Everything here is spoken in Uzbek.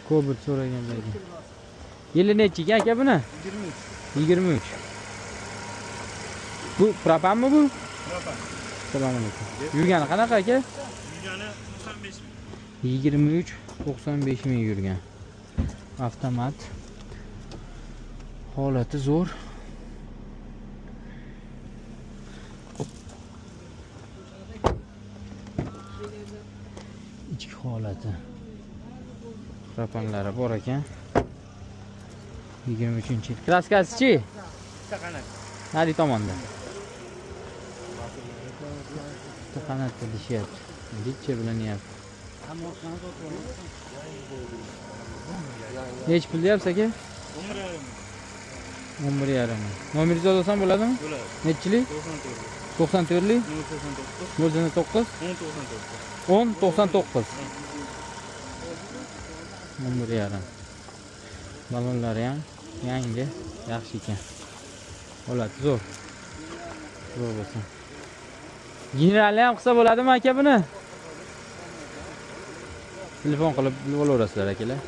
Cobalt so'raganlarga. Yili nechi ekan aka buni? 23. 23. Bu propanmi bu? Propan. Assalomu alaykum. Yurgani qanaqa aka? Yurgani 95 ming. 23 95 ming yurgan. Avtomat. Holati zo'r. Ichki holati. Propanlari bor ekan. 23-yil. Kraskasi-chi? Bitta qanat. Nari tomonda. Bitta qanatda deyishyapti. Necha bilinyapti. Nechi pul deyapsiz aka? 11,5 ming. 11,5 ming. Nomeringizni olsam bo'ladimi? Bo'ladi. Nechilik? 94. 94lik 089 099 10 99. 10 99. 11,5. Balonlari ham yangi, yaxshi ekan. Holati zo'r. Zo'r bo'lsin. Generalni ham qilsa bo'ladimi aka buni? Telefon qilib bilib olaverasizlar akalar.